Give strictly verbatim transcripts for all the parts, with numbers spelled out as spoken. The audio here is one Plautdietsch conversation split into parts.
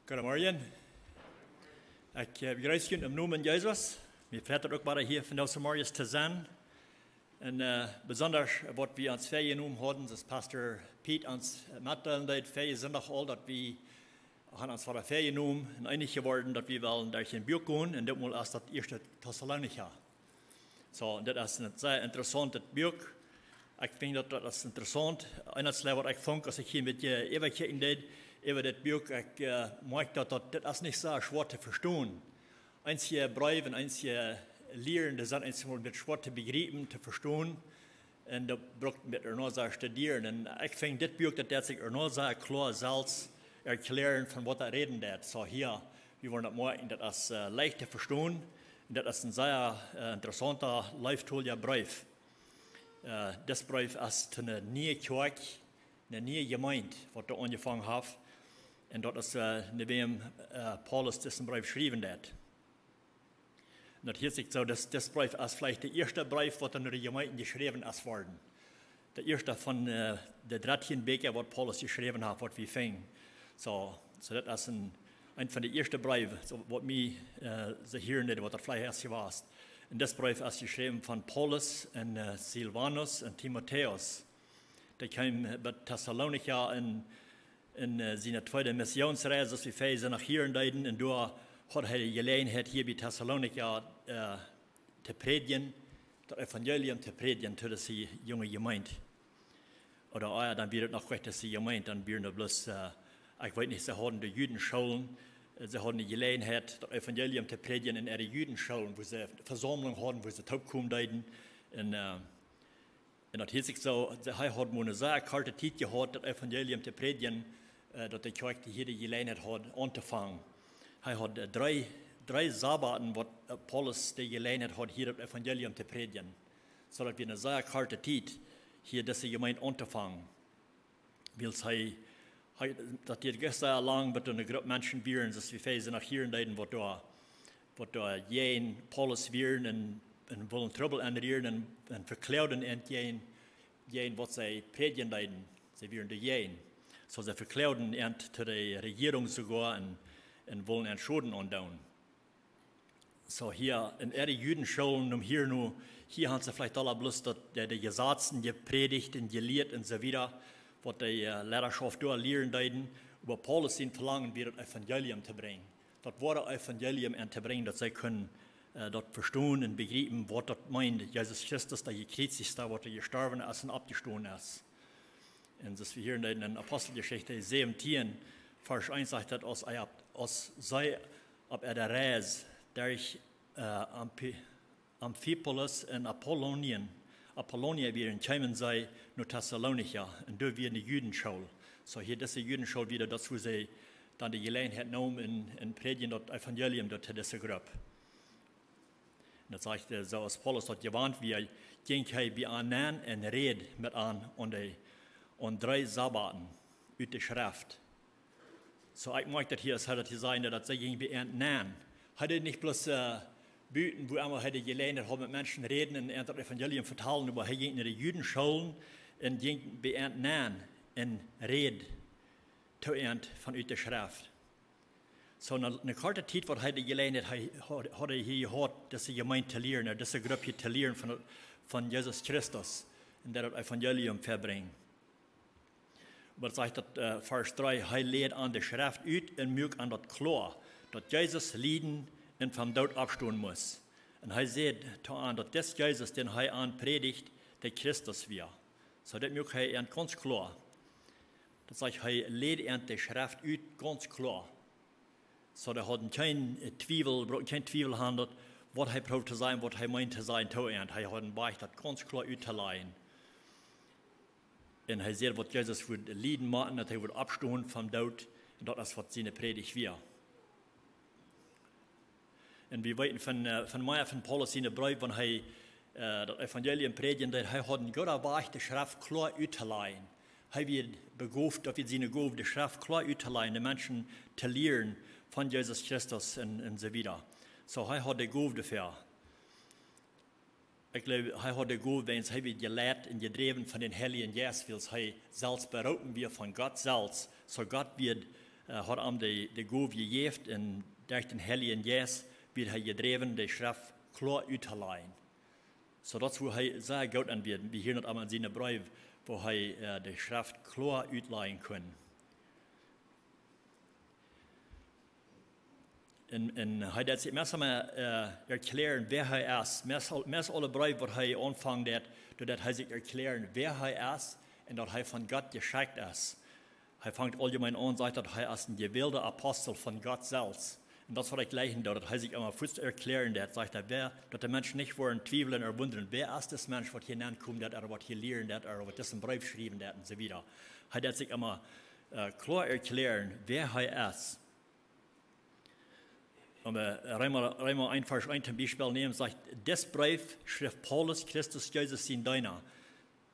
Goodemorjen. Ekj äh, bejreess junt em Nomen Jesus. Mie freit et uk wada hia vondoag zemorjes to sennen. Un äh, besondasch waut wie ons väajenomen hauden, daut Pastor Piet ons äh, metdeelen deed, väajen Sindach aul, daut wie han ons wada väajenomen un eenich jeworden, daut wie wellen derch een Buak gonen, un dit Mol es daut ieeschte Tessalonicha. Soo, un dit es een sea interessauntet Buak. Ekj finj daut, daut es interessaunt. Eent waut ekj funk, aus ekj hia een bät äwakjikjen deed, äwa dit Buak, ekj äh, moakj daut, daut dit es nich soo schwoa to vestonen. Eenje Breew un eenje Lieren, dee sent eenjemol een bät schwoa to bejriepen, to vestonen. Un daut brukt een bät noch sea studieren. Un ekj finj dit Buak, daut deit sikj noch sea kloa selfst erkjlären von waut daut räden deit. Soo hia, wie wellen daut moakjen, daut es äh, leicht to vestonen. Un daut es een sea äh, interessaunta, leeftolja Breef. Äh, dis Breef es to eene niee Kjoakj, eene niee Jemeent, waut doa aunjefongen haft. Un daut es äh, no wäm äh, Paulus disen Breef schriewen deit. Un daut hieet sikj soo, daut dis Breef es veleicht de ieeschte Breef, waut no de Jemeenten jeschräwen es worden. De ieeschte von äh, de dartieen Bieekja, waut Paulus jeschräwen haft, waut wie finjen. Soo, soo daut es een, een von de ieeschte Breew, soo waut mie äh, soo hieren deed, waut daut veleicht es jewast. Un dis Breef es jeschräwen von Paulus un äh, Silvanus un Timotäus. Dee kjeemen äh, bie Tessalonicha un en äh, siene tweede Missionsreis, aus wie väajen Sindach hieren deeden, un doa haud hee de Jeläajenheit hia bie Tessalonicha äh, to prädjen, daut Evangelium to prädjen to dise junge Jemeent. Ooda ah jo, dan wia et noch goanich dise Jemeent, dan wieren doa bloos, äh, ekj weet nich, see hauden de Judenschoolen, äh, see hauden de Jeläajenheit, daut Evangelium to prädjen en äare Judenschoolen, wua see Vesaumlunk hauden, wua see toopkomen deeden. Un äh, un daut hieet sikj soo, hee haud mau eene sea korte Tiet jehaut, daut Evangelium to prädjen, äh, daut de Kjoakj hia de Jeläajenheit haud auntofangen. Hee haud äh, dree, dree Sabbaten, waut äh, Paulus de Jeläajenheit haud, hia daut Evangelium to prädjen. Soo daut wia eene sea korte Tiet, hia dise Jemeent auntofangen. Wiels hee, hee, daut dieed sea lang, waut doa eene Grupp Menschen wieren, soo aus wie väajen Sindach hieren deeden, waut doa, waut doa jäajen Paulus wieren un, un wullen Trubbel aunrieren un, un vekloagden an jäajen, jäajen waut see prädjen deeden. See wieren doa jäajen. Soo see vekloagden an to de Rejierunk soogoa un, un wullen an Schoden aundoonen. Soo hia en äare Judenschoolen, om hia nu, hia han see veleicht aul bloos daut de, de Jesazen jeprädicht un jelieet un soo wieda, waut de äh, Leidaschoft doa lieren deeden, oba Paulus sien Velangen wia daut Evangelium to brinjen. Daut woare Evangelium an to brinjen, daut see kunnen äh, daut vestonen un bejriepen, waut daut meent, Jesus Christus, de Jekjriezichta, waut doa jestorwen es un oppjestonen es. Un soo aus wie hia en de Aposteljeschicht säwentieen, Varsch eent sajcht daut, aus hee opp, aus see opp äare Reis derch äh, Amphi-, Amphipolis un Apollonien, Apollonia wieren, kjeemen see no Tessalonicha un doa wia eene Judenschool. Soo hia dise Judenschool wia daut, wua see dan de Jeläajenheit neemen un, un prädjen daut Evangelium doa to dise Grupp. Un daut sajcht, äh, soo aus Paulus daut jewant wia, jinkj hee bie an nenn un räd met an aun de, aun dree Sabbaten ut de Schreft. Soo ekj moakj daut hia, aus hee daut hia säd, daut see jinkj bie an nenn. Hee deed nich bloos äh, buten, wua emma hee de Jeläajenheit haud met Menschen räden un an daut Evangelium vetalen, oba hee jinkj no de Judenschoolen un jinkj bie an nenn un räd to an von ut de Schreft. Soo ne, ne korte Tiet, waut hee de Jeläajenheit hee haud, haud hee hia jehaut, dise Jemeent to lieren, äh, dise Grupp hia to lieren von, von Jesus Christus un daut Evangelium vebrinjen. Oba daut sajcht daut, äh, Varsch dree, hee läd an de Schreft ut un muak an daut kloa, daut Jesus lieden un vom Doot oppstonen must. Un hee säd to an, daut dis Jesus, dän hee an prädicht, de Christus wia. Soo daut muak hee an gaunz kloa. Daut sajcht, hee läd an de Schreft ut gaunz kloa. Soo dee hauden kjeen äh, Twiewel, bruckten kjeen Twiewel han, daut waut hee proowd to sajen, waut hee meent to sajen, to an. Hee haud een Wajch, daut gaunz kloa uttolajen. Un hee säd, waut Jesus wudd lieden motten, daut hee wudd oppstonen vom Doot. Un daut es, waut siene Prädicht wia. Un wie weeten von, äh, von mea von Paulus siene Breew, wan hee äh, daut Evangelium prädjen deed, hee haud een gooden Wajch, de Schreft kloa uttolajen. Hee wia begooft, daut wia siene Gow, de Schreft kloa uttolajen, de Menschen to lieren von Jesus Christus un, un soo wieda. Soo hee haud de Gow doafäa. Ekj jleew, hee haud de Gow, wiels hee wia jeleit un jedräwen von dän Heiljen Jeist, wiels hee selfst beroopen wia von Gott selfst. Soo Gott wia Haud am de, de Gow jejäft un derch dän Heiljen Jeist wort hee jedräwen, de Schreft kloa uttolajen. Soo daut wia hee sea goot aun wia. Wie hieren daut aulemol en siene Breew, woo hee de Schreft kloa uttolajen kunn. Un, un hee deed sikj meist emma erkjläaren, wäa hee es. Meist aul-, meist aule Breew, waut hee aunfangen deed, doa deed hee sikj erkjläaren, wäa hee es un daut hee von Gott jeschekjt es. Hee fangt auljemeen aun, sajcht, daut hee es een jewälda Apostel von Gott selfst. Un daut es waut ekj jleichen doo, daut hee sikj emma fuaz erkjläaren deed, sajcht hee, wäa, daut de Menschen nich woaren twiewlen ooda wundren, wäa es dis Mensch, waut hia nenkomen deed, ooda waut hia lieren deed, ooda waut disen Breew schriewen deed un soo wieda. Hee deed sikj emma kloa erkjläaren, wäa hee es. Om Reema, Reema eent Varsch eent toom Biespel nämen, sajcht: Dis Breef schrift Paulus, Christus Jesus sien Deena,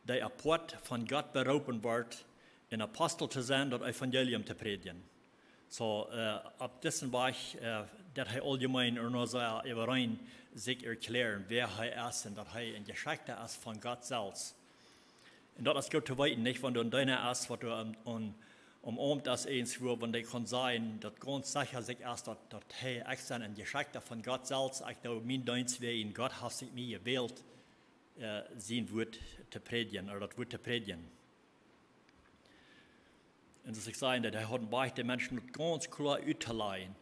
dee apoat von Gott beroopen wort, een Apostel to sennen, daut Evangelium to prädjen. Soo, opp disen Wajch deed hee auljemeen un no sea äwareen sikj erkjläaren, wäa hee es un daut hee een Jeschekjta es von Gott selfst. Un daut es goot to weeten, nich? Wan doa een Deena es, waut doa om, om, omomt es, eens wua, wan dee kaun sajen, daut gaunz secha sikj es, daut, daut hee, ekj sie een Jeschekjta von Gott selfst, ekj doo mien Deenst wäajen Gott haft sikj mie jewält, sien Wuat to prädjen, ooda daut Wuat to prädjen. Un soo aus ekj säd, daut hee haud een Wajch, de Menschen daut gaunz kloa uttolajen.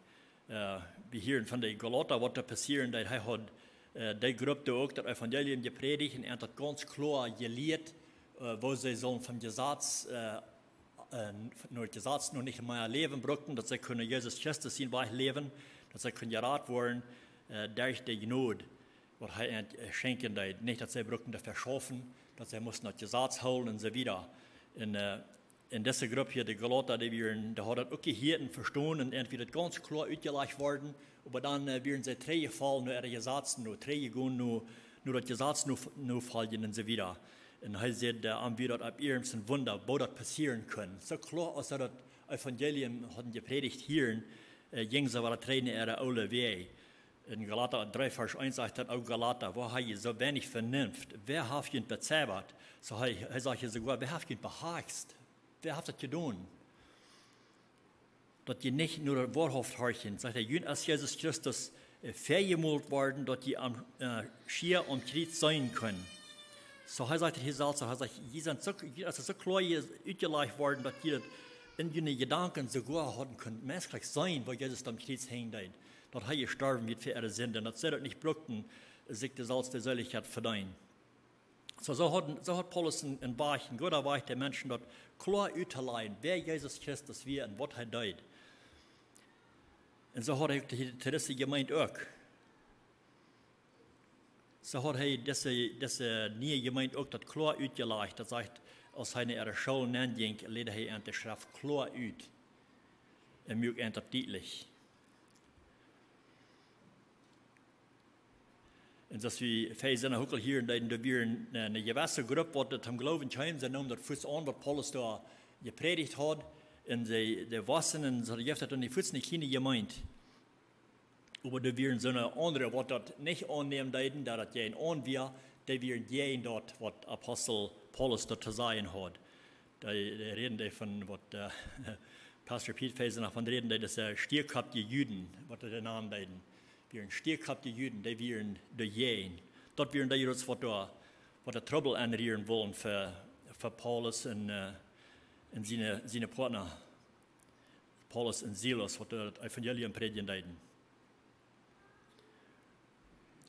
Wie hieren von de Galata, waut doa passieed, daut hee haud de Grupp doa uk daut Evangelium jeprädicht un an daut gaunz kloa jelieet, woo see sullen vom Jesaz, no daut Jesaz no nich mea läwen bruckten, daut see kunnen Jesus Christus sien Wajch läwen, daut see kunnen jerat woaren derch de Jnod, waut hee an schenkjen deed. Nich daut see bruckten doafäa schaufen, daut see musten daut Jesaz hoolen un soo wieda. Un, un dise Grupp hia, de Galata, dee wieren, dee hauden daut uk jehieet un vestonen un an wia daut gaunz kloa utjelajcht worden, oba dan wieren see trigjjefollen no äare Jesazen, no trigjjegonen, no, no daut Jesaz, no, no foljen un soo wieda. Un hee säd, am wia daut opp iernst een Wunda, woo daut passieren kunn. Soo kloa aus see daut Evangelium hauden jeprädicht hieren, jinjen see wada trigj no äare oole Wäaj. En Galata dree Varsch eent sajcht daut: O Galata, woo ha jie soo weinich Venunft? Wäa haft junt bezeibat? Soo hee, hee sajcht hia soogoa: Wäa haft junt behakst? Wäa haft daut jedonen? Daut jie nich no de Woarheit horchen, sajcht hee, junt es Jesus Christus väajemolt worden, daut jie am schia aum Kjriez seenen kunnen. Soo hee sajcht hia selfst, hee sajcht, jie sent soo, jie, daut es soo kloa utjelajcht worden, daut jie daut en june Jedanken soogoa hauden kunnen menschlich seenen, woo Jesus aum Kjriez hinjen deed, daut hee jestorwen wia fa äare Sinden, daut see daut nich bruckten, sikj de selfste Seelichkjeit vedeenen. Soo, soo haud, soo haud Paulus een, een Wajch, een gooda Wajch, de Menschen daut kloa uttolajen, wäa Jesus Christus wia un waut hee deed. Un soo haud hee uk de, de Christen jemeent uk. Soo haud hee dise, dise niee Jemeent uk daut kloa utjelajcht. Daut sajcht, aus hee no äare School nenn jinkj, läd hee an de Schreft kloa ut. Un muak an daut dietlich. Un soo aus wie väaje Sindach uk aul hieren deeden, doa wia eene, eene jewesse Grupp, waut doa toom Gloowen kjeem, see neemen daut fuaz aun, waut Paulus doa jeprädicht haud. Un see, dee wisten, un soo jeft daut dan fuaz eene kjliene Jemeent. Oba doa wieren soone aundre, waut daut nich aunnämen deeden, daut daut jäajen aun wia, dee wieren jäajen daut, waut Apostel Paulus doa to sajen haud. Dee, dee räden dee von waut Pastor Piet väaje Sindach von räden deed, daut sent stiekoppje Juden, waut dee nanen deeden. Wieren stiekoppje Juden, dee wieren doajäajen. Daut wieren dee Juden, waut doa, waut doa Trubbel aunrieren wullen fa, fa Paulus un, un siene, siene Partner, Paulus un Silas, waut doa daut Evangelium prädjen deeden.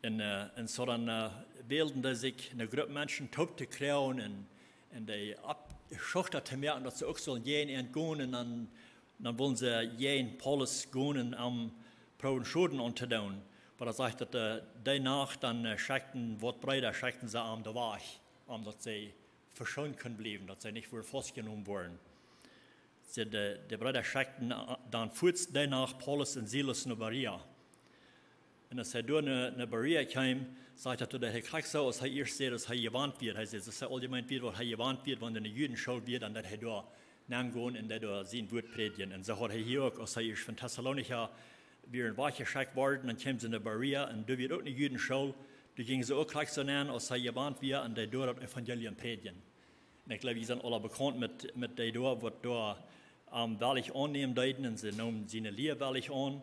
Un, un soo dan wälden dee sikj eene Grupp Menschen toop to kjrieen un, un dee oppjeschoftert to moaken, daut see uk sullen jäajen an gonen un dan, dan wullen see jäajen Paulus gonen un am proowen Schoden auntodoonen. Oba daut sajcht daut, dee Nacht dan schekjten waut Breeda, schekjten see am de Wajch, om daut see veschoont kunnen bliewen, daut see nich wudden faustjenomen woaren. See, de, de Breeda schekjten dan fuaz dee Nacht Paulus un Silas no Berea. Un aus hee doa no, no Berea kjeem, sajcht daut, daut hee krakjt soo aus hee ieescht säd, aus hee jewant wia. Hee säd, daut hee auljemeen wia, waut hee jewant wia, wan doa eene Judenschool wia, dan deed hee doa nenn gonen un deed doa sien Wuat prädjen. Un soo haud hee hia uk, aus hee ieescht von Tessalonicha wia wajchjeschekjt worden, dan kjeemen see no Berea un doa wia uk eene Judenschool. Doa jinjen see uk krakjt soo nenn aus hee jewant wia un deed doa daut Evangelium prädjen. Un ekj jleew, jie sent aula bekaunt met, met dee doa, waut doa am wellich aunnämen deeden un see neemen siene Lia wellich aun.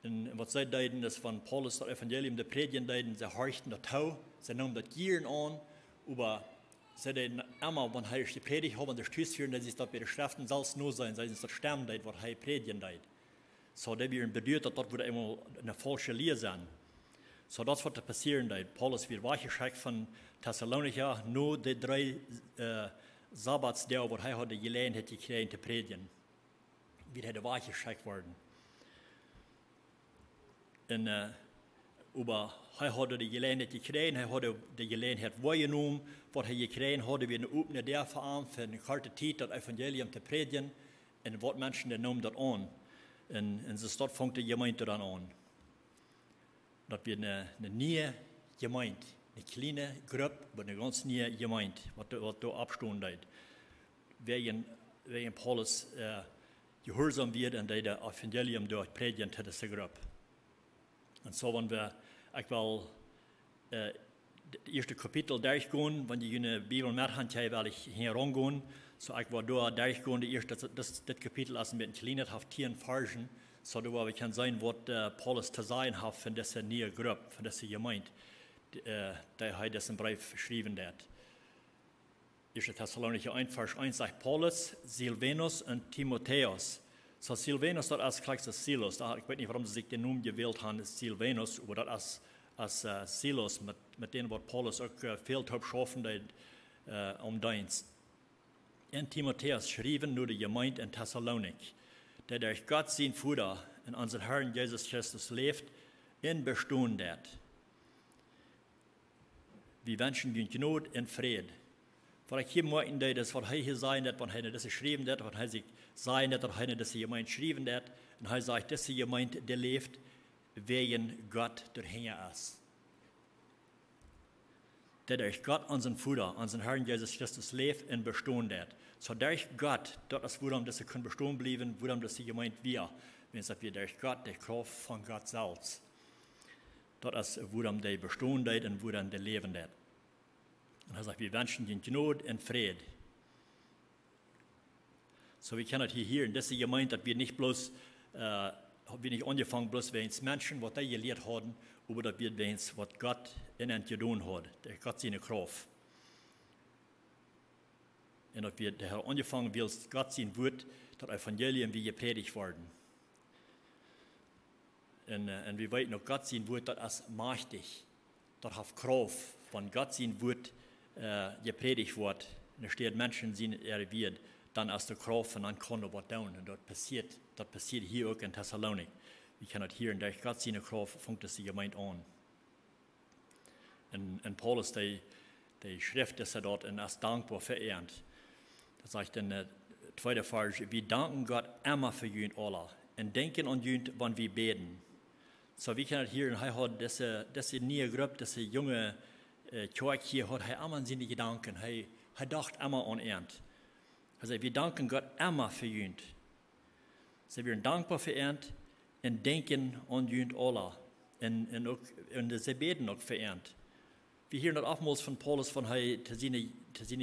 Un waut see deeden es, wan Paulus daut Evangelium dee prädjen deed, see horchten daut too, see neemen daut jieren aun, oba see deeden emma, wan hee jeprädicht haud, wan see tus wieren, daut see daut bie de Schreften selfst noseenen, see daut stemmen deed waut hee prädjen deed. Soo, dee wieren beduat daut daut wudd eemol eene faulsche Lia sennen. Soo, daut es waut doa passieren deed. Paulus wia wajchjeschekjt von Tessalonich, no de dree Sabbatsdoag waut hee haud de Jeläajenheit jekjräajen to prädjen, wia hee wajchjeschekjt worden. Un oba hee haud de Jeläajenheit jekjräajen, hee haud de Jeläajenheit woajenomen, waut hee jekjräajen haud, wia eene opne Däa fa am fa eene korte Tiet daut Evangelium to prädjen. Un waut Menschen, dee neemen daut aun. Un soo daut funk de Jemeent dan aun. Daut wia eene niee Jemeent, eene kjliene Grupp, oba eene gaunz niee Jemeent, waut doa oppstonen deed, wäajen Paulus jehuarsom wia un deed daut Evangelium doa prädjen to dise Grupp. Un soo, wan wie, ekj well daut ieeschte Kapitel derchgonen, wan jie june Bibel met han, kjenn jie wellich hia romgonen. Soo, ekj well doa derchgonen, daut ieeschte, daut Kapitel es een bät kjlienet, haft tieen Varschen. Soo, doa woa wie kjennen seenen waut Paulus to sajen haft von dise niee Grupp, von dise Jemeent, dee hee disen Breef schriewen deed. Ieeschte Tessalonicha eent, Varsch eent sajcht Paulus: Silvanus un Timotäus. Soo, Silvanus, daut es krakjt soo aus Silas. Ekj weet nich wuarom see sikj dän Nomen jewält han, Silvanus, oba daut es, es Silas, met dän waut Paulus uk väl toop schaufen deed aum Deenst. Un Timotäus schriewen no de Jemeent en Tessalonik, dee derch Gott sien Voda un onsen Harn Jesus Christus läft un bestonen deit. Wie wenschen junt Jnod un Fräd. Waut ekj hia moakjen deed es, waut hee hia sajen deed, wan hee no dise schriewen deed, wan hee sikj sajen deed, daut hee no dise Jemeent schriewen deed, un hee sajcht, dise Jemeent, dee läft, wäajen Gott doahinja es, dee derch Gott onsen Voda, onsen Harn Jesus Christus läft un bestonen deit. Soo derch Gott, daut es wuarom dise kunn bestonen bliewen, wuarom dise Jemeent wia, wiels daut wia derch Gott, de Krauft von Gott selfst. Daut es wuarom dee bestonen deit un wuarom dee läwen deit. Un hee sajcht, wie wenschen junt Jnod un Fräd. Soo, wie kjennen daut hia hieren, dise Jemeent, daut wia nich bloos, wia nich aunjefongen bloos wäajens Menschen waut dee jelieet hauden, oba daut wia wäajens waut Gott en an jedonen haud, de Gott siene Krauft. Un daut wia, dee haud aunjefongen wiels Gott sien Wuat, daut Evangelium wia jeprädicht worden. Un wie weeten uk, Gott sien Wuat, daut es majchtich, daut haft Krauft. Wan Gott sien Wuat jeprädicht woat, un doa steit Menschen sien äa Wuat, dan es doa Krauft un dan kaun doa waut doonen. Un daut passieet hia uk en Tessalonik. Wie kjennen daut hieren, derch Gott siene Krauft funk dise Jemeent aun. Un Paulus, dee schrift dise daut un es dankboa fa äant. Daut sajcht en de tweede Varsch: Wie danken Gott emma fa junt aula un denkjen aun junt, wan wie bäden. Soo, wie kjennen daut hieren, hee haud dise niee Grupp, dise junge Kjoakj hia, haud hee emma en siene Jedanken. Hee docht emma aun äant. Hee säd: Wie danken Gott emma fa junt. See wieren dankboa fa äant un denkjen aun junt aula. Un see bäden uk fa äant. Wie hieren daut oftmols von Paulus, wan hee to siene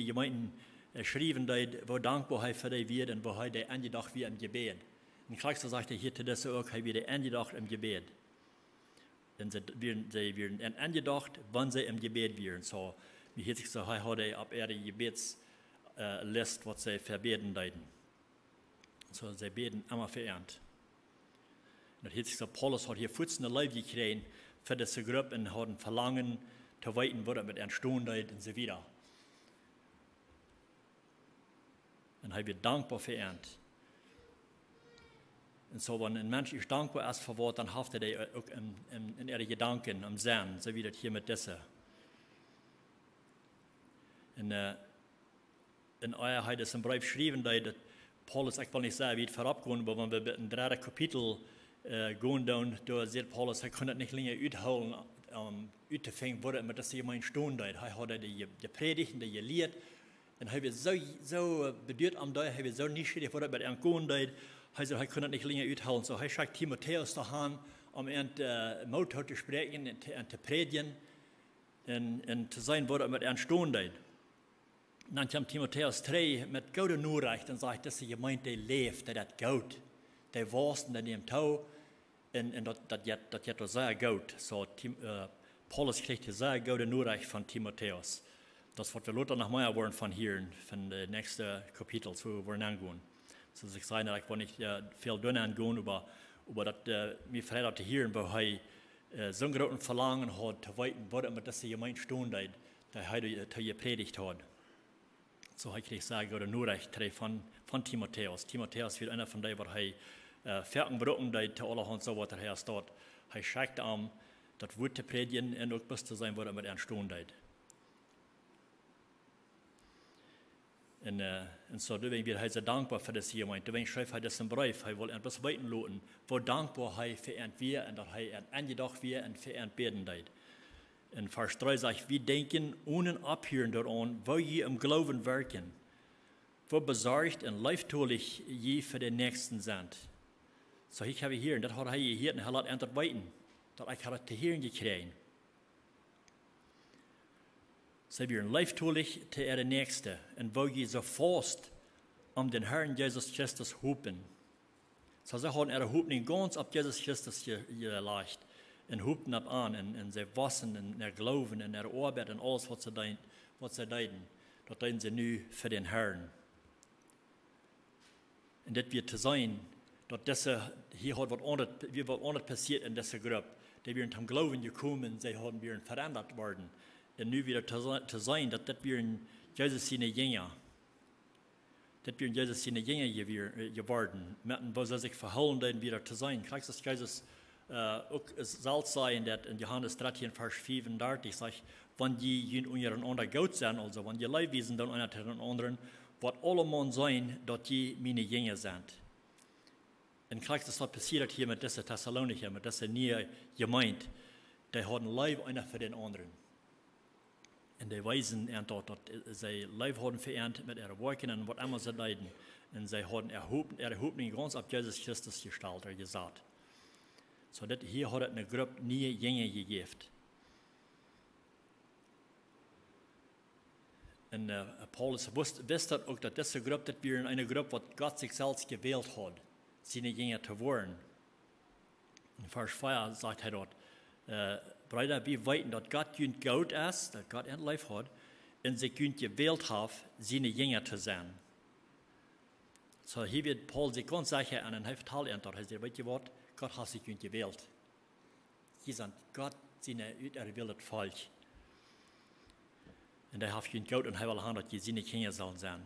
Jemeenten schriewen deed, woo dankboa hee fa dee wia un woo hee dee enjedocht wia em Jebäd. Un krakjt soo sajcht hee hia to dise uk, hee wia dee enjedocht em Jebäd. Un see wieren en enjedocht wan see em Jebäd wieren. Soo, mie hieet sikj soo, hee haud dee opp äare Jebädslist, waut see fa bäden deeden. Soo, see bäden emma fa äant. Un daut hieet sikj soo, Paulus haud hia fuats ne Leew jekjräajen fa dise Grupp un haud en Velangen to weeten, woo daut met äant stonen deed un soo wieda. Un hee wia dankboa fa äant. Un soo, wan een Mensch es dankboa es fa waut, dan haft hee dee uk en äare Jedanken, em Senn, soo aus daut hia met dise. Un ea hee disen Breef schriewen deed, daut Paulus, ekj well nich sea wiet verop gonen, oba wan wie bat en dredde Kapitel gonen doonen, doa sajcht Paulus, hee kunn daut nich lenja uthoolen, uttofinjen, woo daut met dise Jemeent stonen deed. Hee haud dee jeprädicht un dee jelieet. Un hee wia soo beduat om dee, hee wia soo nieschierich, woo daut met äant gonen deed. Hee säd, hee kunn daut nich lenja uthoolen. Soo, hee schekjt Timotäus doa han, om äant Moot too spräakjen un to prädjen un to seenen, woo daut met äant stonen deed. Dan kjemt Timotäus trigj met goode Norecht un sajcht: Dise Jemeent, dee läft, dee deit goot, dee wausst, dee nemt too. Un, un daut, daut jeit, daut jeit sea goot. Soo, Tim-, äh, Paulus kjricht hia sea goode Norecht von Timotäus. Daut woat wie lota noch mea woaren von hieren, von de näakjste Kapitels, wua wie woaren aungonen. Soo aus ekj säd, ekj well nich, äh, väl doaraun aungonen, oba, oba daut, äh, mie freit daut to hieren, woo hee, äh, soon grooten Velangen haud to weeten, woo daut met dise Jemeent stonen deed, dee hee, äh, to jeprädicht haud. Soo, hee kjricht sea goode Norecht trigj von, von Timotäus. Timotäus wia eena von dee, waut hee, äh, foaken brucken deed, to aulahaunt soo waut hee es doa. Hee schekjt am daut Wuat to prädjen un uk bloos to seenen, woo daut met an stonen deed. Un, äh, un soo, doawäajen wia hee sea dankboa fa dise Jemeent. Doawäajen schreef hee disen Breef. Hee wull an bloos weeten loten, woo dankboa hee fa an wia un daut hee an an jedocht wia un fa an bäden deed. En Varsch dree sajcht: Wie denken onen Opphieren doaraun, woo jie em Gloowen werkjen, woo besorcht un leeftolich jie fa dän Näakjsten sent. Soo, ekj hab hia, un daut haud hee jehieet, un hee lat an daut weeten, daut ekj haud daut to hieren jekjräajen. See wieren leeftolich to äare Näakjste, un woo jie soo faust om dän Herrn Jesus Christus hopen. Soo, see hauden äare Hopninj gaunz opp Jesus Christus je-, jelajcht un hopten opp am, un, un see wossen en äa Gloowen, en äare Oabeit, en aules waut see deed-, waut see deeden. Daut deeden see nu fa dän Herrn. Un dit wia to seenen, daut dise, hia haud waut aundret, wia waut aundret passieet en dise Grupp. Dee wieren toom Gloowen jekomen, see hauden, wieren veendat worden. Un nu wia to se-, to seenen, daut dit wieren Jesus siene Jinja. Dit wieren Jesus siene Jinja jewier-, äh, jeworden. Met een, woo see sikj vehoolen deeden, wia to seenen. Krakjt soo aus Jesus, äh, uk selfst säd daut en Johanes dartieen, Varsch fiefundartich, sajcht: Wan jie junt unjarenaunda goot sent, aulsoo wan jie Leew wiesen doonen eena to dän aundren, woat aulemaun seenen, daut jie miene Jinja sent. Un krakjt soo es daut passieet hia met dise Tessalonicha, met dise niee Jemeent. Dee hauden Leew eena fa dän aundren. Un dee weesen an daut, daut see Leew hauden fa an met äare Woakjen un waut emma see deeden. Un see hauden äa Hop-, äare Hopninj gaunz opp Jesus Christus jestalt, ooda jesat. Soo daut hia haud et eene Grupp niee Jinja jejäft. Un, äh, Paulus wist, wist daut uk, daut dise Grupp, daut wia eene Grupp, waut Gott sikj selfst jewält haud, siene Jinja to woaren. En Varsch vea sajcht hee doa: Äh, Breeda, wie weeten, daut Gott junt goot es, daut Gott an leef haud, un sikj junt jewält haft, siene Jinja to sennen. Soo, hia wia Paulus sikj gaunz secha aun, un hee vetald an daut, hee säd: Weet jie waut? Gott haft sikj junt jewält. Jie sent Gott sien uterwähltet Volkj. Un hee haft junt goot un hee well haben, daut jie siene Kjinja sellen sennen.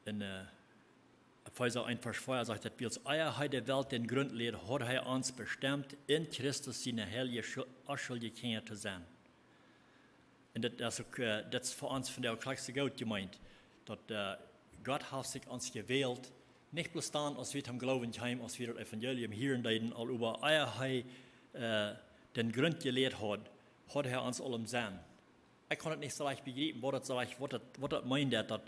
En, äh, Efeesa eent, Varsch vea sajcht daut: Wiels ea hee de Welt dän Grunt läd, haud hee ons bestemt, en Christus siene heilje, schu-, onschuldje Kjinja to sennen. Un daut es uk, äh, daut es fa ons vondoag uk krakjt soo goot jemeent, daut, äh, Gott haft sikj ons jewält, nich bloos dan, aus wie toom Gloowen kjeemen, aus wie daut Evangelium hieren deeden, aul, oba ea hee, äh, dän Grunt jeläd haud, haud hee ons aul em Senn. Ekj kaun et nich soo rajcht bejriepen, waut daut soo rajcht, waut daut, waut daut meent, daut,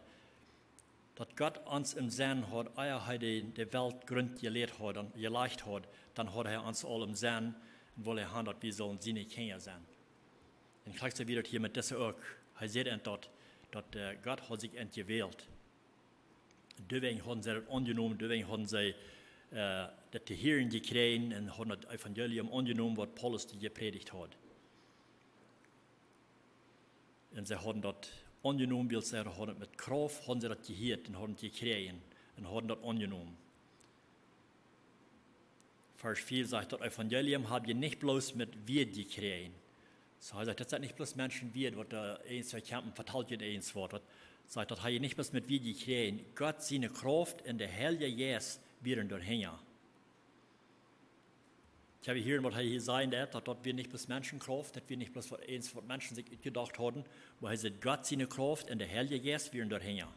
daut Gott ons em Senn haud, ea hee de, de Welt Grunt jeläd haud, dan, jelajcht haud, dan haud hee ons aul em Senn un wull hee haben, daut wie sullen siene Kjinja sennen. Un krakjt soo wia daut hia met dise uk. Hee säd an daut, daut, äh, Gott haud sikj an jewält. Doawäajen hauden see daut aunjenomen, doawäajen hauden see, äh, daut to hieren jekjräajen un hauden daut Evangelium aunjenomen, waut Paulus dee jeprädicht haud. Un see hauden daut aunjenomen, wiels see hauden et met Krauft, hauden see daut jehieet un hauden et jekjräajen un hauden daut aunjenomen. Varsch vea sajcht: Daut Evangelium hab jie nich bloos met Wieed jekjräajen. Soo, hee sajcht, daut sent nich bloos Menschen Wieed, waut doa eent to kjennen vetalen, eent waut. Daut sajcht, daut hab jie nich bloos met Wieed jekjräajen. Gott siene Krauft un de Heilje Jeist wieren doahinja. Ekj hab hia, waut hee hia säd, daut, daut wia nich bloos Menschenkrauft, daut wia nich bloos waut eent waut Menschen sikj utjedocht hauden, oba hee sajcht, Gott siene Krauft un de Heilje Jeist wieren doahinja.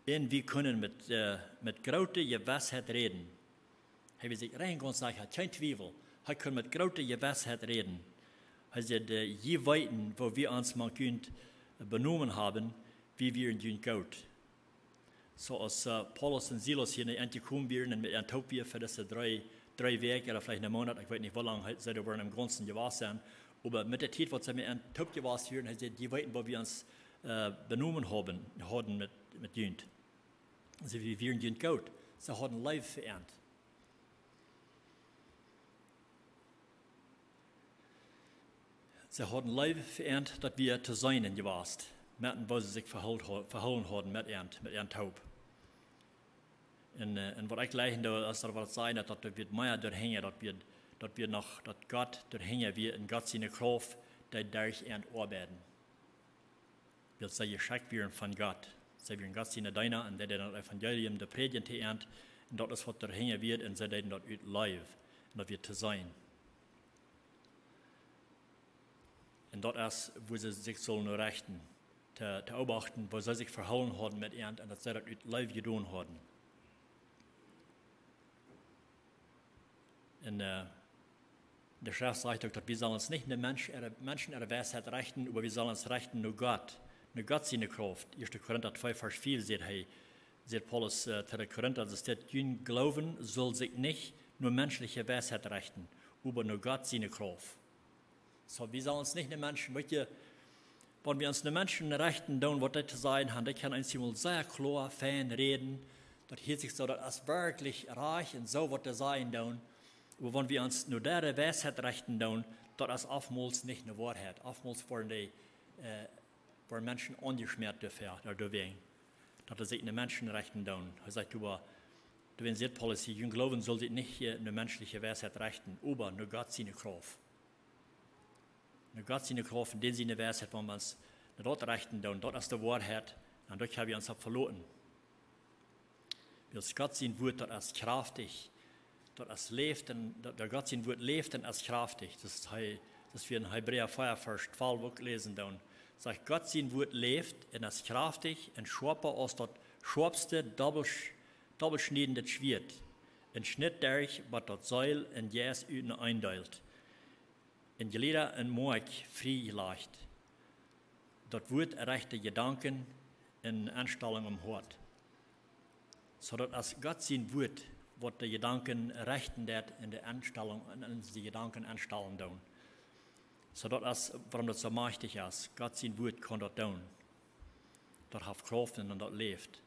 Un wie kunnen met, äh, met groote Jewissheit räden. Hee wia sikj rein gaunz secha, kjeen Twiewel. Hee kunn met groote Jewissheit räden. Hee säd, äh, jie weeten, woo wie ons mank junt benomen haben, wie wieren junt goot. Soo aus, äh, Paulus un Silas hia no an jekomen wieren un met an toop wieren fa dise dree, dree Wäakj ooda veleicht een Moonat, ekj weet nich, woo lang hee, see doa wieren em Gaunzen jewast sennen, Oba met de Tiet, waut see met an toop jewast wieren, hee säd: "Jie weeten, woo wie ons, äh, benomen haben, hauden met, met junt. See, wie wieren junt goot." See hauden Leew fa an. See hauden Leew fa an, daut wia to seenen jewast, met woo see sikj vehoolt ha-, vehoolen hauden met an, met an toop. Un, äh, un waut ekj läsen doo, es daut waut sajcht, daut, daut wia mea doahinja, daut wia, daut wia noch, daut Gott doahinja wia un Gott siene Krauft, dee derch an oabeiden. Wiels see jeschekjt wieren von Gott. See wieren Gott siene Deena un dee deeden daut Evangelium to prädjen to an. Un daut es waut doahinja wia un see deeden daut ut Leew. Un daut wia to seenen. Un daut es, woo see sikj sullen rechten. To, to beobachten, woo see sikj vehoolen hauden met an un daut see daut ut Leew jedonen hauden. Un, äh, de Schreft sajcht uk, daut wie sellen ons nich no Mensch äare, Menschen äare Weisheit rechten, oba wie sellen ons rechten no Gott, no Gott siene Krauft. Ieeschte Korinta twee, Varsch vea sajcht hee, sajcht Paulus, äh, to de Korinta, daut es dit: "Jun Gloowen saul sikj nich no menschliche Weisheit rechten, oba no Gott siene Krauft." Soo, wie sellen ons nich no Menschen, weet jie, wan wie ons no Menschen rechten doonen, waut dee to sajen haben, dee kjennen eemol sea kloa, fein räden, daut hieet sikj soo, daut es werkjlich rajcht un soo waut dee sajen doonen. Oba wan wie ons no äare Weisheit rechten doonen, daut es oftmols nich de Woarheit. Oftmols woaren dee, äh, woaren Menschen aunjeschmäat doafäa, doawäajen, daut see sikj no Menschen rechten doonen. Hee sajcht: "Oba, doawäajen sajcht Paulus hia, jun Gloowen saul sikj nich, äh, no menschliche Weisheit rechten, oba no Gott siene Krauft." No Gott siene Krauft un dän siene Weisheit, wan wie ons no daut rechten doonen, daut es de Woarheit, un doa kjenn wie ons opp veloten. Wiels Gott sien Wuat, daut es kjraftich, daut es läft un, daut, daut Gott sien Wuat läft un es kjraftich. Daut es hee, daut wie en Hebräa vea, Varsch twalf uk läsen doonen. Sajcht: "Gott sien Wuat läft un es kjraftich un schoapa aus daut schoapste dobbelsch-, dobbelschniedende Schwieet, un schnitt derch, bat daut Seel un Jeist uteneen deelt, un Jlieda un Moakj frie lajcht. Daut Wuat rechte Jedanken un Enstalunk em Hoat." Soo daut es Gott sien Wuat, waut de Jedanken rechten deit un de Enstalunk, un, un de Jedanken enstalen doonen. Soo daut es, wuarom daut soo majchtich es. Gott sien Wuat kaun daut doonen. Daut haft Krauft un daut läft.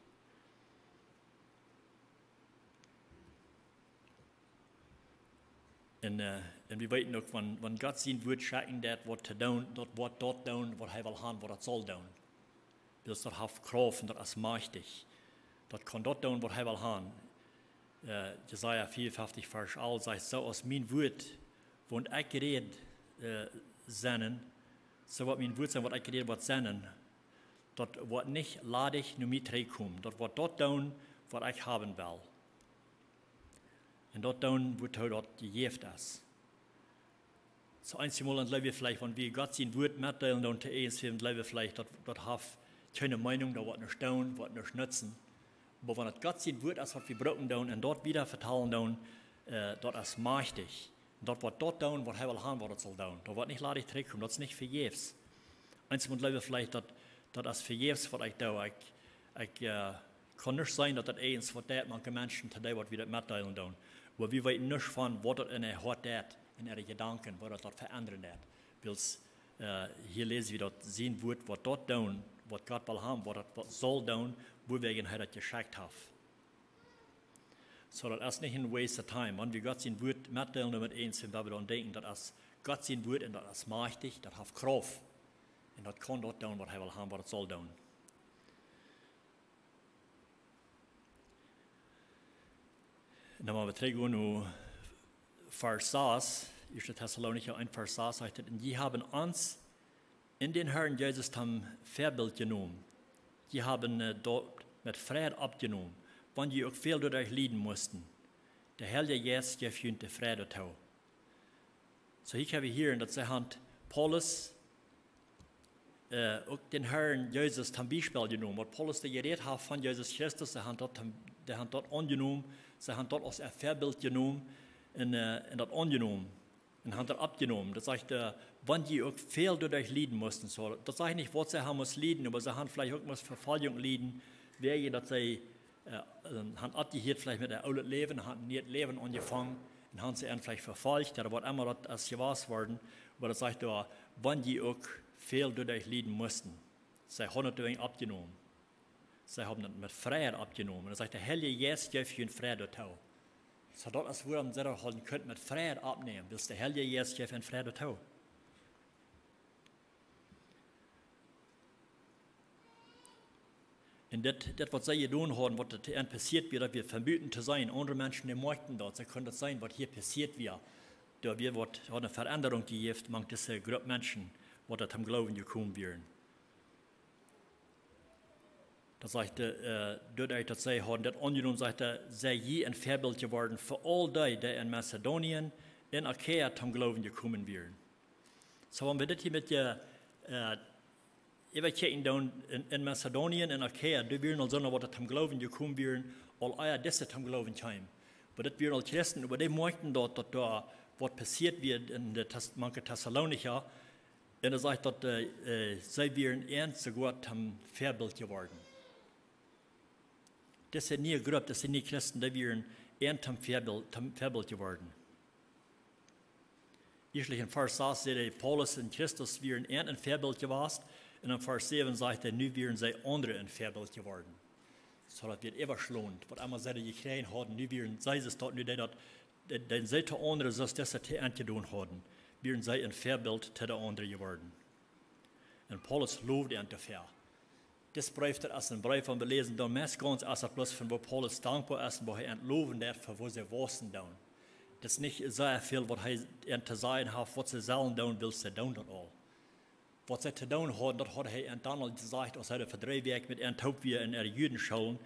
Un, äh, un wie weeten uk, wan, wan Gott sien Wuat schekjen deit waut to doonen, daut woat daut doonen waut hee well haben, waut daut saul doonen. Wiels daut haft Krauft un daut es majchtich. Daut kaun daut doonen waut hee well haben. Äh, Jesaja vea un feftich, Varsch alf sajcht: "Soo aus mien Wuat, waut ekj räd, äh, sennen, soo woat mien Wuat sennen, waut ekj räd, woat sennen. Daut woat nich ladich no mie trigjkomen. Daut woat daut doonen waut ekj haben well. Un daut doonen, wuatoo daut jejäft es." Soo eenjemol dan jleew wie veleicht, wan wie Gott sien Wuat metdeelen doonen to irjentwäm, jleew wie veleicht, daut, daut haft kjeene Meenunk, daut woat nuscht doonen, woat nuscht nutzen. Oba wan daut Gott sien Wuat es, waut wie brucken doonen un daut wieda vetalen doonen, äh, daut es majchtich. Un daut woat daut doonen waut hee well haben, waut daut saul doonen. Daut woat nich ladich trigjkomen, daut es nich vejäfs. Eenjemol jleew wie veleicht, daut, daut es vejäfs waut ekj doo. Ekj, ekj, äh, kaun nich seenen daut daut irjent waut deit mank de Menschen, to dee waut wie daut metdeelen doonen. Oba wie weeten nuscht von waut daut en äa Hoat deit, en äare Jedanken, waut daut, daut veendren deit. Wiels, äh, hia läsen wie daut sien Wuat, waut daut doonen, waut Gott well haben, waut daut, waut saul doonen, wuawäajen hee daut jeschekjt haft. Soo daut es nich en waste of time. Wan wie Gott sien Wuat metdeelen doonen met irjentwäm, woa wie dan denkjen, daut es Gott sien Wuat un daut es majchtich, daut haft Krauft. Un daut kaun daut doonen waut hee well haben, waut daut saul doonen. Un dan woa wie trigj gonen no Varsch sas, ieeschte Tessalonicha eent, Varsch sas, sajcht et: "Un jie haben ons en dän Herrn Jesus toom Väabilt jenomen. Jie haben, äh, daut met Freid oppjenomen, wan jie uk väl doaderch lieden musten. De Heilje Jeist jeft junt de Freid doatoo." Soo, hia kjenn wie hieren, daut see haben Paulus, äh, uk dän Herrn Jesus toom Biespel jenomen. Waut Paulus doa jerät haft von Jesus Christus, see haben daut, dee haben daut aunjenomen, see haben daut aus äa Väabilt jenomen un, äh, un daut aunjenomen. Un haben daut oppjenomen. Daut sajcht, äh, wan jie uk väl doaderch lieden musten. Soo, daut sajcht nich, waut see haben musst lieden, oba see haben veleicht uk musst Vefoljunk lieden, wäajen daut see, äh, ähm, haben oppjehieet veleicht met äa oolet Läwen, haben een nieet Läwen aunjefongen un haben see veleicht vefolcht, ooda waut emma daut es jewast worden. Oba daut sajcht doa, wan jie uk väl doaderch lieden musten. See haben daut doawäajen oppjenomen. See haben daut met Freid oppjenomen. Un dan sajcht, de Heilje Jeist jeef junt Freid doatoo. Soo daut es wuarom see daut haben kunnen met Freid oppnämen, wiels de Heilje Jeist jeef an Freid doatoo. Un dit, dit waut see jedonen haben, waut doa passieet wia, daut wia von buten to seenen. Aundre Menschen, dee moakjten daut, see kunnen daut seenen, waut hia passieet wia. Doa wia waut, haud eene Veendrunk jejäft mank dise Grupp Menschen, waut doa toom Gloowen jekomen wieren. Daut sajcht, äh, doaderch daut see hauden daut aunjenomen, sajcht hee, sie jie een Väabilt jeworden fa aul dee, dee en Mazedonien un Achaia toom Gloowen jekomen wieren. Soo, wan wie dit hia met je, äh, äwakjikjen doonen en, en Mazedonien un Achaia, doa wieren aul soone, waut toom Gloowen jekomen wieren, aul ea dise toom Gloowen kjeemen. Oba daut wieren aul Christen, oba dee moakjten daut, daut doa waut passieet wia en de Thess-, mank de Thessalonicha, un daut sajcht daut, äh, äh, see wieren an soogoa toom Väabilt jeworden. Dise niee Grupp, dise niee Christen, dee wieren an toom Väabilt, toom Väabilt jeworden. Ieeschtlich en Varsch sas säd hee, Paulus un Christus wieren an een Väabilt jewast. Un en Varsch säwen sajcht hee, nu wieren see aundre een Väabilt jeworden. Soo daut wia äwaschlonent, waut emma see jekjräajen hauden, nu wieren see daut, nu dee daut, dee, dee see to aundre, soo aus dise to an jedonen hauden, wieren see een Väabilt to de aundre jeworden. Un Paulus lowd an doafäa. Dis Breef, daut es een Breef, wan wie läsen, dan meist gaunz es daut bloos von woo Paulus dankboa es un woo hee an lowen deit fa woo see wausen doonen. Daut es nich sea väl waut hee an to sajen haft, waut see sellen doonen, wiels see doonen daut aul. Waut see to doonen hauden, daut haud hee an dan aul jesajcht, aus hee doa fa dree Wäakj met an toop wia en äare Judenschool.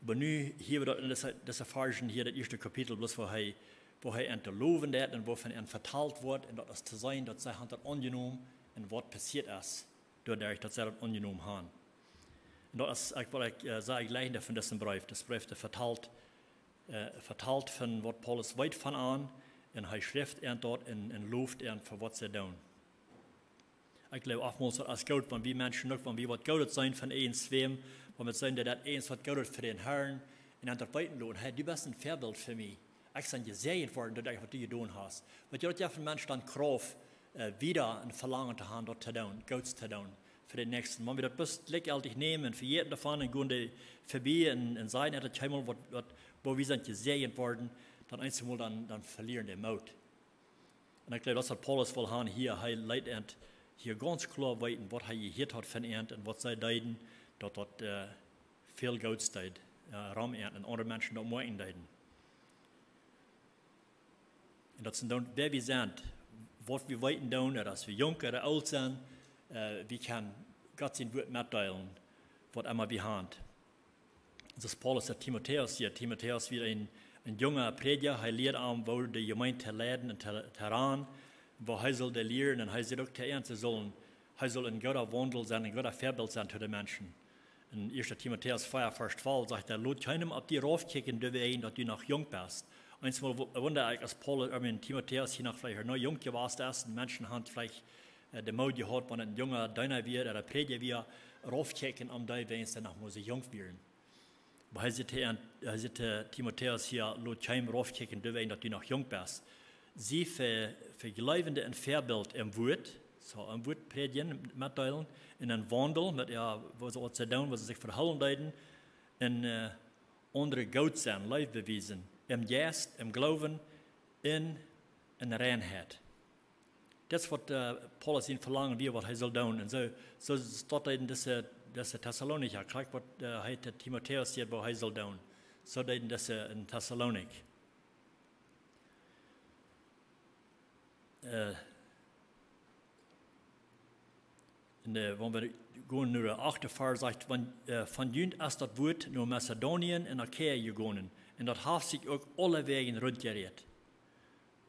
Oba nu hia wie daut en dise, dise Varschen hia, daut ieeschte Kapitel, bloos woo hee, woo hee an to lowen deit un woo von an vetalt woat. Un daut es to seenen, daut see haben daut aunjenomen un waut passieet es, doaderch daut see daut aunjenomen haben. Un daut es, ekj well, ekj, äh, saj ekj jlikj von disen Breef. Dis Breef, dee vetalt, äh, vetalt von waut Paulus weet von an. Un hee schrift an daut un, un lowd an fa waut see doonen. Ekj jleew, oftmols daut es goot, wan wie Menschen uk, wan wie waut Goodet seenen von eent wäm, wan wie seenen, daut daut eent waut Goodet fa dän Harn, un an daut weeten loten, hey, du best een Väabilt fa mie. Ekj sie jesäajent worden derch waut du jedonen hast. Weetst du, daut jeft een Mensch dan Krauft, äh, wieda een Velangen to haben, daut to doonen, Goots to doonen fa dän Näakjsten. Wan wie daut bloos jlikjjeltich nämen un vejäten doavon un gonen doa verbie un, un sajen, daut es eemol waut, waut, woo wie sent jesäajent worden, dan eensjemol dan, dan velieren dee Moot. Un ekj jleew, daut es waut Paulus well haben hia. Hee leet an hia gaunz kloa weeten, waut hee jehieet haud von an un waut see deeden, daut daut, äh, väl Goots deed, äh, rom an un aundre Menschen daut moakjen deeden. Un daut es dan, wäa wie sent, waut wie weeten doonen, ooda aus wie junk ooda oolt sent, äh, wie kjennen Gott sien Wuat metdeelen, waut emma wie haben. Daut es Paulus, daut Timotäus hia. Timotäus wia een, een junga Prädja. Hee lieed am, woo de Jemeent to leiden un to, to ranen, woo hee sull dee lieren. Un hee säd uk to an, see sullen, hee sull een gooda Waundel sennen, een gooda Väabilt sennen to de Menschen. En ieeschte Timotäus vea, Varsch twalf sajcht hee: Lot kjeenem opp die raufkjikjen, doawäajen daut du noch junk best. Eensjemol wu-, wunda ekj, aus Paulus, äh, Timotäus hia noch veleicht noch junk jewast es, un Menschen haben veleicht äh, de Moot jehaut, wan een junga Deena wia, ooda Prädja wia, raufkjikjen opp dee, wäajens dee noch mau soo junk wieren. Oba hee sajcht to an, hee sajcht to Timotäus hia: Lot kjeenem raufkjikjen, doawäajen daut du noch junk best. Sie fa, fa Jleewende een Väabilt em Wuat, soo em Wuat prädjen, metdeelen, en een Waundel, met, jo, woo see waut see doonen, woo see sikj vehoolen deeden, un, äh, aundre goot sennen, Leew bewiesen, em Jeist, em Gloowen, en, en Reinheit. Daut es waut, äh, Paulus sien Velangen wia, waut hee sull doonen. Un soo, soo es daut en dise, dise Thessalonicha, krakjt waut, äh, hee to Timotäus säd, waut hee sull doonen. Soo deeden dise en Thessalonik. Äh, en de, wan wie gonen no de achte Varsch, sajcht, wan, äh, von junt es daut Wuat no Mazedonien un Achaia jegonen. Un daut haft sikj uk aulewäajen runtjerät.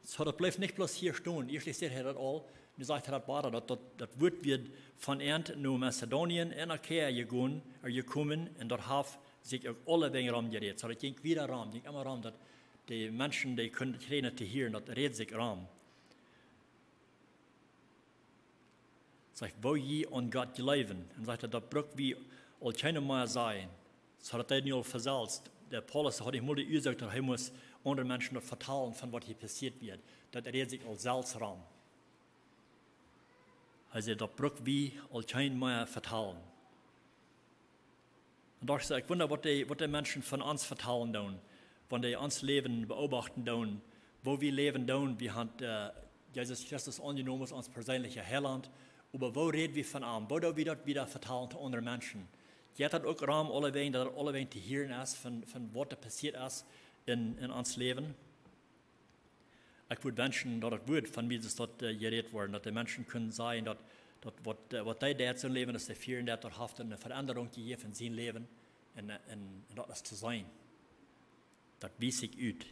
Soo, daut blift nich bloos hia stonen. Ieeschtlich sajcht hee daut aul. Nu sajcht hee daut wieda, daut, daut, daut Wuat wia von an no Mazedonien un Achaia jegonen, äh, jekomen, un daut haft sikj uk aulewäajen romjerät. Soo, daut jinkj wieda rom, jinkj emma rom, daut de Menschen, dee kunnen kjrieen to hieren, daut räd sikj rom. Sajcht, woo jie aun Gott jleewen. Un sajcht hee, daut bruck wie aul kjeenem mea sajen. Soo daut hee nu aul von selfst, de Paulus haud nich mol de Uasoak, daut hee must aundre Menschen daut vetalen von waut hia passieet wia. Daut räd sikj aul selfst rom. Hee säd: "Daut bruck wie aul kjeen mea vetalen." Un docht see: "Ekj wunda, waut dee, waut dee Menschen von ons vetalen doonen, wan dee ons Läwen beobachten doonen, woo wie läwen doonen. Wie haben, äh, Jesus Christus aunjenomen aus ons perseenlicha Heilaunt, oba woo räd wie von am? Woo doo wie daut wieda vetalen to aundre Menschen? Jeit daut uk rom aulewäajen, daut daut aulewäajen to hieren es von, von waut doa passieet es en, en ons Läwen?" Ekj wudd wenschen, daut daut wudd von mie daut, äh, jerät woaren, daut de Menschen kunnen sajen, daut, daut waut, äh, waut dee deed sien Läwen, daut dee fieren deed, daut haft eene Veendrunk jejäft en sien Läwen. En, en, en daut es to seenen. Daut wiest sikj ut.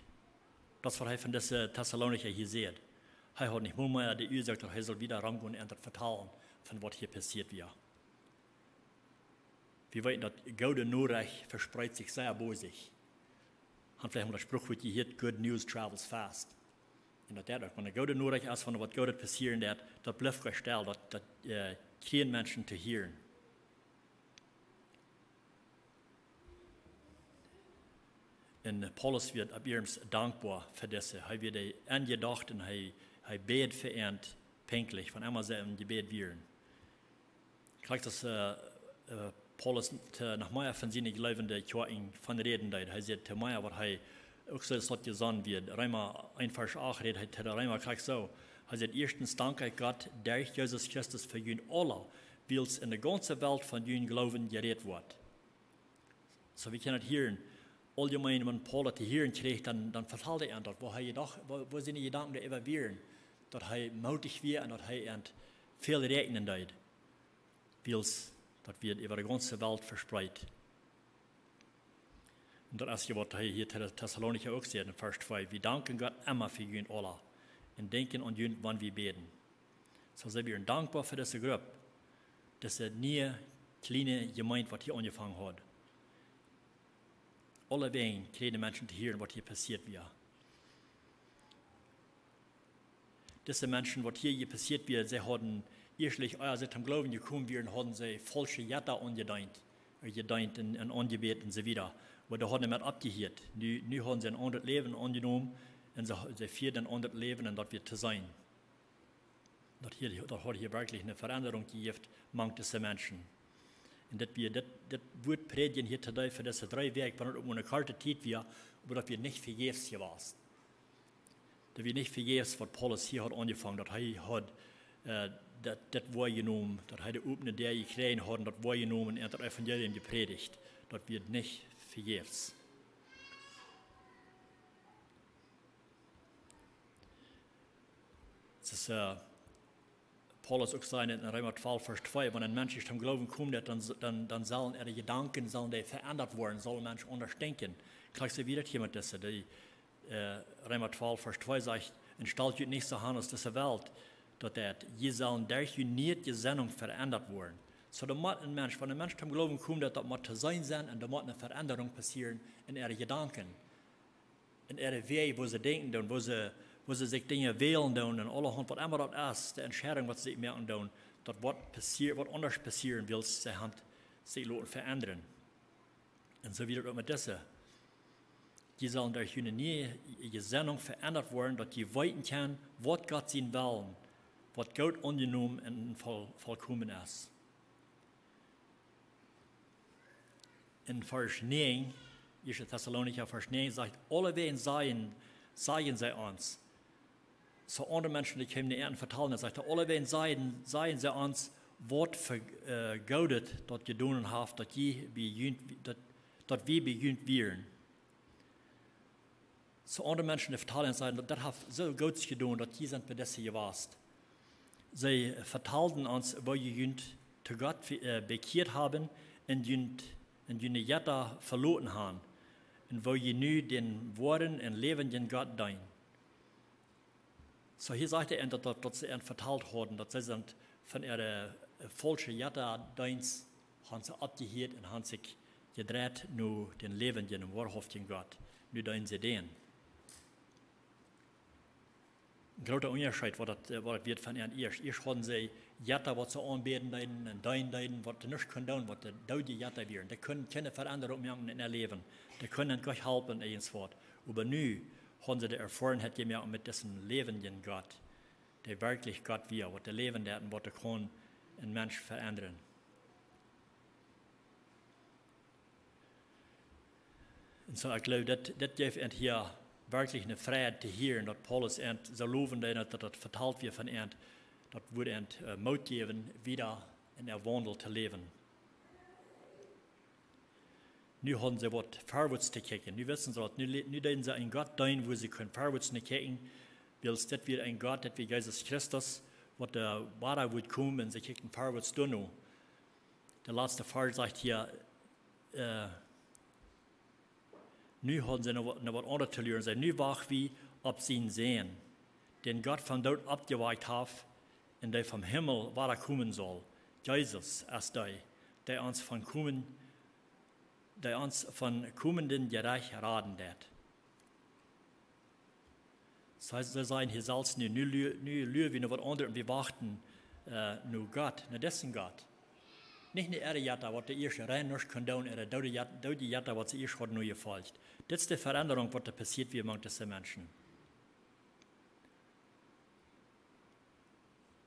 Daut es waut hee von dise Tessalonicha hia sajcht. Hee haud nich mol mea de Uasoak, daut hee sull wieda romgonen un daut vetalen von waut hia passieet wia. Wie weeten, daut goode Norecht vespreet sikj sea bosich. Haben veleicht mol daut Sprichwuat jehieet: "Good news travels fast." Un daut deed uk, wan eene goode Norecht es, wan waut Goodet passieren deed, daut blift nich stell, daut, daut, äh, kjrieen Menschen to hieren. Un, äh, Paulus wia opp eemol dankboa fa dise. Hee wia dee aunjedocht un hee, hee bäd fa an, pinkjlich, wan emma see em Jebäd wieren. Krakjt aus, äh, äh, Paulus to, noch mea von siene jleewende Kjoakjen von räden deed. Hee säd to mea, waut hee uk soo es, waut jesonnen wia. Reema eent Varsch acht rät hee to de Reema krakjt soo. Hee säd: "Ieeschtens dank ekj Gott derch Jesus Christus fa junt aula, wiels en de gaunze Welt von junen Gloowen jerät woat." Soo, wie kjennen daut hieren, auljemeen, wan Paulus daut to hieren kjrieech, dan, dan vetald hee an daut, woo hee jedocht, woo, woo siene Jedanken doaräwa wieren, daut hee mootich wia un daut hee an väl räakjnen deed, wiels daut wia äwa de gaunze Welt vespreet. Un daut es je, waut hee hia to de Tessalonicha uk sajcht en Varsch twee: "Wie danken Gott emma fa junt aula un denkjen aun junt, wan wie bäden." Soo, see wieren dankboa fa dise Grupp, dise niee, kjliene Jemeent, waut hia aunjefongen haud. Aulewäajen kjrieejen de Menschen to hieren, waut hia passieet wia. Dise Menschen, waut hia, hia passieet wia, see hauden ieeschtlich, ea see toom Gloowen jekomen wieren, hauden see faulsche Jetta aunjedeent, äh, jedeent un, un aunjebät un soo wieda. Oba dee hauden doamet oppjehieet. Nu, nu hauden see een aundret Läwen aunjenomen un see, see fieeden een aundret Läwen un daut wia to seenen. Daut hia, daut haud hia werkjlich eene Veendrunk jejäft mank dise Menschen. Un daut wia, daut, daut Wuat prädjen hia to dee fa dise dree Wäakj, wan daut uk mau eene korte Tiet wia, oba daut wia nich vejäfs jewast. Daut wia nich vejäfs, waut Paulus hia haud aunjefongen, daut hee haud, äh, daut, daut woajenomen, daut hee de opne Däa jekjräajen haud un daut woajenomen un daut Evangelium jeprädicht. Daut wia nich vejäfs. Daut es, äh, Paulus uk sajcht en Reema twalf Varsch twee: "Wan een Mensch ieescht toom Gloowen kjemt, dan, dan, dan sellen äare Jedanken, sellen dee veendat woaren, saul een Mensch aundasch denkjen." Krakjt soo wia daut hia met dise, dee, äh, Reema twalf Varsch twee sajcht: "Un stalt junt nich soo aun aus dise Welt, daut daut, jie sellen derch june niee Jesennunk veendat woaren." Soo, doa mott een Mensch, wan een Mensch toom Gloowen kjemt, daut, daut mott to seenen sennen un doa mott eene Veendrunk passieren en äare Jedanken, en äare Wäaj, woo see denkjen doonen, woo see, woo see sikj Dinja wälen doonen un aulahaunt, waut emma daut es, de Entscheidunk, waut see sikj moaken doonen, daut woat passieren, woat aundasch passieren, wiels see haben sikj loten veendren. Un soo wia daut uk met dise. Jie sellen derch june niee Jesennunk veendat woaren, daut jie weeten kjennen, waut Gott sien Wellen, waut goot aunjenomen un voll-, vollkomen es. En Varsch näajen, ieeschte Tessalonicha Varsch näajen sajcht: "Aulewäajen sajen, sajen see ons." Soo aundre Menschen, dee kjeemen no an vetalen, dan sajcht hee: "Aulewäajen sajen, sajen see ons, waut fa, äh, Goodet daut jedonen haft, daut jie bie junt, daut, daut wie bie junt wieren." Soo aundre Menschen, dee vetalen, sajen: "Daut, daut haft soo Goots jedonen, daut jie sent bie dise jewast." See vetalden ons, woo jie junt to Gott, äh, bekjieet haben un junt, un june Jetta veloten haben, un woo jie nu dän woaren un läwendjen Gott deenen. Soo, hia sajcht hee an, daut, daut, daut see an vetalt hauden, daut see sent von äare, äh, faulsche Jettadeenst, haben see oppjehieet un haben sikj jedreit no dän läwendjen un woarhauftjen Gott. Nu deenen see dän. Een groota Unjascheet, waut daut, äh, waut daut wia von an ieescht. Ieescht hauden see Jetta, waut see aunbäden deeden un deenen deeden, waut dee nuscht kunnen doonen, waut de doodje Jetta wieren. Dee kunnen kjeene Veendrunk moaken en äa Läwen. Dee kunnen an nich halpen, irjentwaut. Oba nu hauden see de Erfoarenheit jemoakt met disen läwendjen Gott, dee werkjlich Gott wia, waut doa läwen deed un waut doa kunn een Mensch veendren. Un soo, ekj jleew, daut, daut jeef an hia werkjlich eene Freid to hieren, daut Paulus an soo lowen deed, daut, daut vetalt wia von an, daut wudd an, äh, Moot jäwen, wieda en äa Waundel to läwen. Nu hauden see waut verwoats to kjikjen. Nu wisten see daut. Nu, nu deeden see een Gott deenen, wua see kunnen verwoats no kjikjen. Wiels daut wia een Gott, daut wia Jesus Christus, waut doa wada wudd komen, un see kjikjten verwoats doano. De latste Varsch sajcht hia, äh, nu hauden see noch waut, noch waut aundret to lieren. See, nu wacht wie opp sienen Sän, dän Gott vom Doot oppjewakjt haft un dee vom Himmel wada komen saul. Jesus es dee, dee ons von komen, dee ons von komenden Jerecht raden deed. See, see sajen hia selfst nu, nu, lu-, nu luaren wie no waut aundret un wie wachten, äh, no Gott, no disen Gott. Nich no äare Jetta, waut de ieescht rein nuscht kunnen doonen, äare doode Jet-, doode Jetta, waut see ieescht hauden nojefolcht. Dit es de Veendrunk, waut doa passieet wia mank dise Menschen.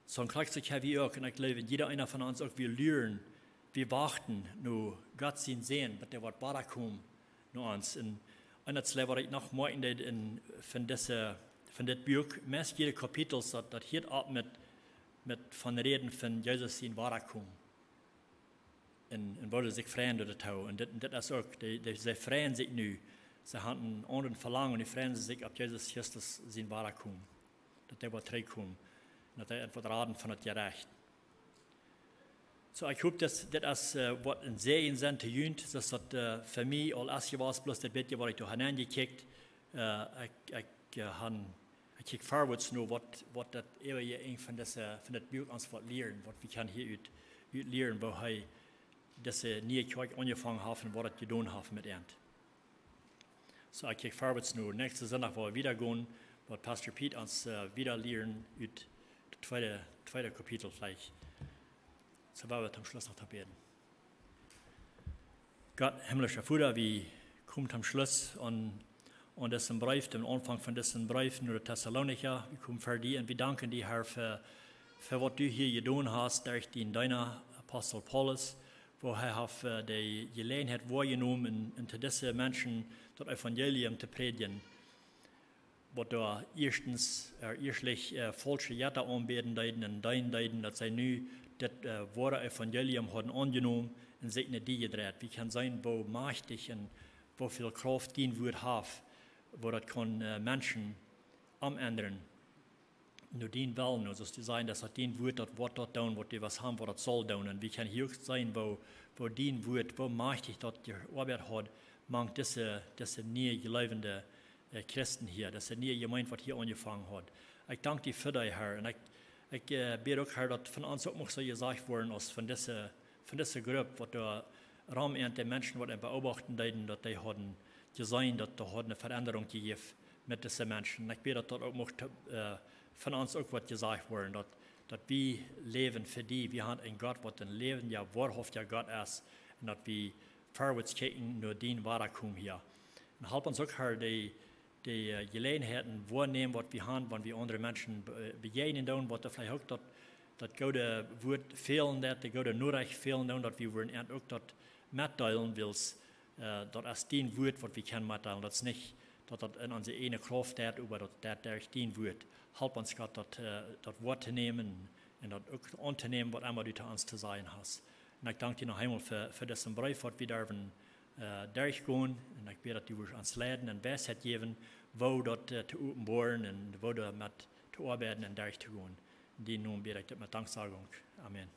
Soo een krakjt soo kjenn wie uk, un ekj jleew, jieda eena von ons uk, wie luaren, wie wachten no Gott sienen Sän, daut hee woat wada komen no ons. Un, un daut es waut ekj noch moakjen deed en, von dise, von dit Buak, meist jieda Kapitel, daut, daut hieet opp met, met von räden von Jesus sien Wadakomen. Un, un woo see sikj freien doaräwa. Un dit, dit es uk, dee, dee, see freien sikj nu. See haben een aundret Velangen un nu freien see sikj opp Jesus Christus sien Wadakomen. Daut hee woat trigjkomen. Un daut hee an woat raden von daut Jerecht. Soo, ekj hop, daut, dit es, äh, woat een Säajen sennen to junt, soo aus daut, äh, fa mie aul es jewast, bloos daut bät waut ekj doa han aunjekjikjt, äh, ekj, ekj, äh, han, ekj kjikj verwoats no waut, waut daut eewje Enj von dise, von daut Buak ons woat lieren, waut wie kjennen hia ut, ut lieren, woo hee dise niee Kjoakj aunjefongen haft un waut daut jedonen haft met an. Soo, ekj kjikj verwoats no. Näakjsten Sindach woa wie wieda gonen, woat Pastor Pete ons, äh, wieda lieren ut daut tweede, tweede Kapitel veleicht. Soo, woa wie toom Schluss noch bäden. Gott, himmlischa Voda, wie komen toom Schluss aun, aun disen Breef, dän Aunfank von disen Breef no de Tessalonicha. Wie komen ver die un wie danken die, Herr, fa, fa waut du hia jedonen hast derch dienen Deena, Apostel Paulus, woo hee haft, äh, de Jeläajenheit woajenomen un, un to dise Menschen daut Evangelium to prädjen, waut doa ieeschtens, äh, ieeschtlich, äh, faulsche Jetta aunbäden deeden un deenen deeden, daut see nu daut, äh, woare Evangelium hauden aunjenomen un sikj no die jedreit. Wie kjennen seenen, woo majchtich un woo väl Krauft dien Wuat haft, woo daut kaun, äh, Menschen omendren no dienen Wellen, aulsoo to sajen, daut daut dien Wuat, daut woat daut doonen, waut du west haben, waut daut saul doonen. Un wie kjennen hia uk seenen, woo, woo dien Wuat, woo majchtich daut jeoabeit haft, mank dise, dise niee jleewende, äh, Christen hia, dise niee Jemeent, waut hia aunjefongen haft. Ekj dank die fa dee, Herr. Un ekj, ekj, äh, bäd uk, Herr, daut von ons uk mucht soo jesajcht woaren aus von dise, von dise Grupp, waut doa rom an de Menschen, waut an beobachten deeden, daut dee hauden jeseenen, daut doa haud eene Veendrunk jejäft met dise Menschen. Un ekj bäd, daut daut uk mucht, äh, von ons uk woat jesajcht woaren, daut, daut wie läwen fa die. Wie haben eenen Gott, waut een läwendja, woahauftja Gott es. Un daut wie verwoats kjikjen no dien Wadakomen hia. Un halp ons uk, Herr, dee, dee, äh, Jeläajenheiten woanämen, waut wie haben, wan wie aundre Menschen be-, äh, bejäajnen doonen, waut doa veleicht uk daut, daut goode Wuat fälen deed, daut goode Norecht fälen doonen, daut wie wudden an uk daut metdeelen, wiels, äh, daut es dien Wuat, waut wie kjennen metdeelen. Daut es nich, daut daut en onse eejne Krauft deit, oba daut deit derch dien Wuat. Halp ons, Gott, daut, äh, daut woattonämen un daut uk auntonämen, waut emma du to ons to sajen hast. Un ekj dank die noch eemol fa, fa disen Breef, waut wie derwen, äh, derchgonen. Un ekj bäd, daut du wurscht ons leiden un Weisheit jäwen, woo daut, äh, to openboaren un woo doamet to oabeiden un derchtogonen. En dienen Nomen bäd ekj dit met Danksagung. Amen.